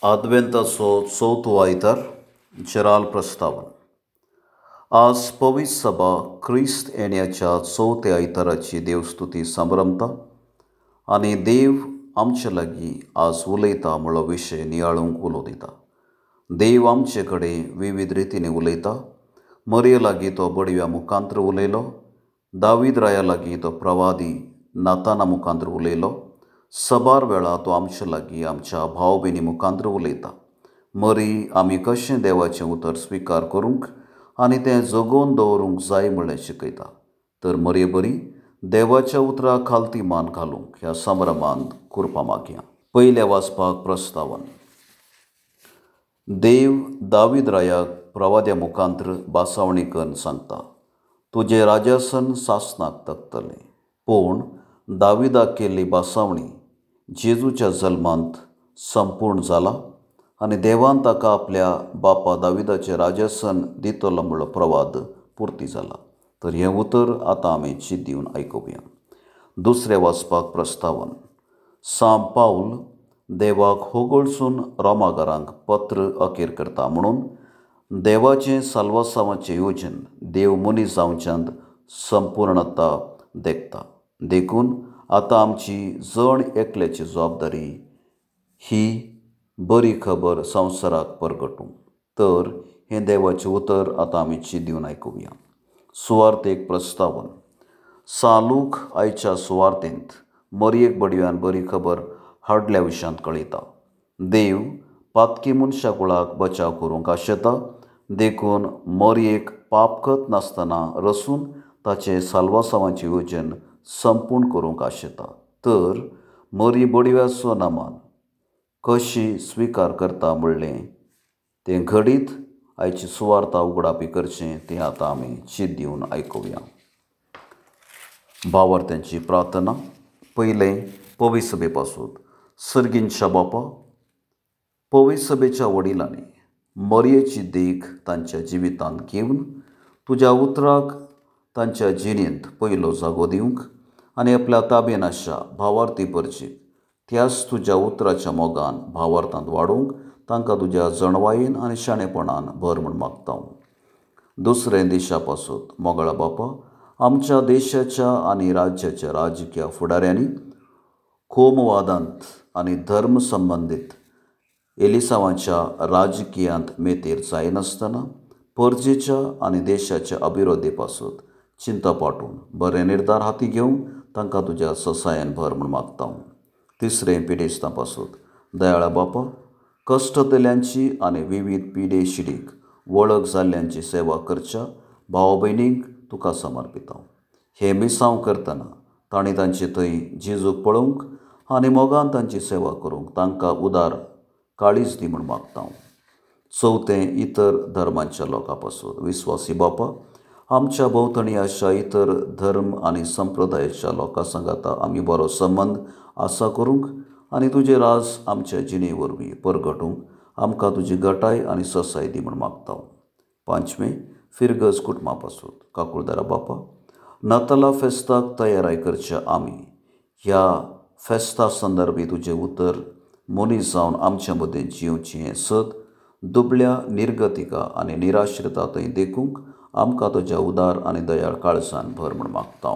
आदवेंताचो चवथो आयतार जेराल प्रस्तावन. आज पवित्र सभा क्रिस्त येण्याच्या चवथ्या आयताराची देवस्तुती संभ्रमता आनी देव आमचे लागीं आज उलयता म्हणलो विशय नियाळूंक उलो दिता. देव आमचे कडेन विविध रितींनी उलयता. मरये लागीं तो बडव्या मुखांत्र उलयलो, दावीद राया लागीं तो प्रवादी नाताना मुखांत्र उलयलो, सबार वेळा तो आमचे लागीं आमच्या भाव भयणी मुखांत्र उलयता. मरी आमी कशें देवाचें उतर स्विकार करूंक आनी तें जगोवन दवरूंक जाय म्हणलें शिकयता. तर मरये बरी देवाच्या उतराक खालती मान घालूंक ह्या संभ्रमांत कुरपा मागया. पयल्या वाचपाक प्रस्तावन. देव दावीद रायाक प्रवाद्या मुखांत्र बासावणी करून सांगता, तुजें राजासन सासनाक तगतलें. पूण दाविदाक केल्ली बासावणी जेजूच्या जल्मांत संपूर्ण जाला आनी देवान ताका आपल्या बापा दाविदाचें राजासन दितलो म्हणलो प्रवाद पुर्ती जाला. तर हें उतर आतां आमी चीत दिवन आयकुया. दुसरें वाचपाक प्रस्तावन. सांत पावल देवाक होगळसून रोमागारांक पत्र अखेर करता म्हणून देवाचें साल्वासांवाचें योजन देव मनीस जावच्यांत संपूर्णता देखता. देखून आतां आमची जण एकल्याची जबाबदारी ही बरी खबर संवसाराक परगटूंक. तर हें देवाचें उतर आतां आमी चीत दिवन आयकुया. सुवार्तेक प्रस्तावन. सालूक आयच्या सुवार्तेंत मरयेक बडव्यान बरी खबर हाडल्या विशयांत कळयता. देव पातकी मनशा कुळाक बचाव करूंक आशेता, देखून मरयेक पापकत नासतना रसून ताचें साल्वासांवाचें योजन संपूर्ण करूंक आशेता. तर मरी बडव्याचो नामान कशी स्विकार करता म्हणलें तें घडीत आयची सुवार्ता उगडापी करचें तें आतां आमी चीत दिवन आयकुया. भावार्थ्यांची प्रार्थना. पयलें पवित्र सभे पासून. सर्गींच्या बापा, पवित्र सभेच्या वडिलांनी मरयेची देख तांच्या जिवितांत घेवन तुज्या उतराक तांच्या जिणेंत पयलो जागो दिवंक आनी आपल्या ताबेन आशा भावार्थी परचीक त्याच तुज्या उतराच्या मोगान भावार्थांत वाडोवंक तांकां तुज्या जणवायेन आनी शाणेपणान भर म्हूण मागता. दुसरें देशा पासून. मोगाळा बापा, आमच्या देशाच्या आनी राज्याच्या राजकीय फुडाऱ्यांनी कोमवादांत आनी धर्म संबंदीत एलिसांवाच्या राजकीयांत मेतेर जायनासतना परजेच्या आनी देशाच्या अभिवृद्धी पासून चिंता पाठोवन बरे निर्धार हाती घेवंक तांकां तुज्या ससायन भर म्हूण मागता. तिसरें पिडेस्तां पासून. दयाळा बापा, कश्टतल्यांची आनी विविध पिडे शिडीक वळख जाल्ल्यांची सेवा करच्या भाव भयणींक तुका समर्पिता. हें मिसांव करतना तांणी तांचे थंय जेजूक पळोवंक आनी मोगान तांची सेवा करूंक तांकां उदार काळीज दी म्हूण मागता. चवथें इतर धर्मांच्या लोकां पासून. विस्वासी बापा, आमच्या भोंवतणी अशा इतर धर्म आनी संप्रदायाच्या लोकां सांगाता आमी बरो संबंद आसा करूंक आनी तुजें राज आमच्या जिणे वरवीं परगटूंक आमकां तुजी गटाय आनी ससाय दी म्हूण मागता. पांचवें फिरगज कुटुंबा पासून. काकुळदारा बापा, नाताला फेस्ताक तयाराय करच्या आमी ह्या फेस्ता संदर्भी तुजें उतर मनीस जावन आमच्या मदें जिवचें हें सत दुबळ्या निर्गतिका आनी निराश्रिता थंय देखूंक आमकां तुज्या उदार आनी दयाळ काळजान भर म्हूण मागता.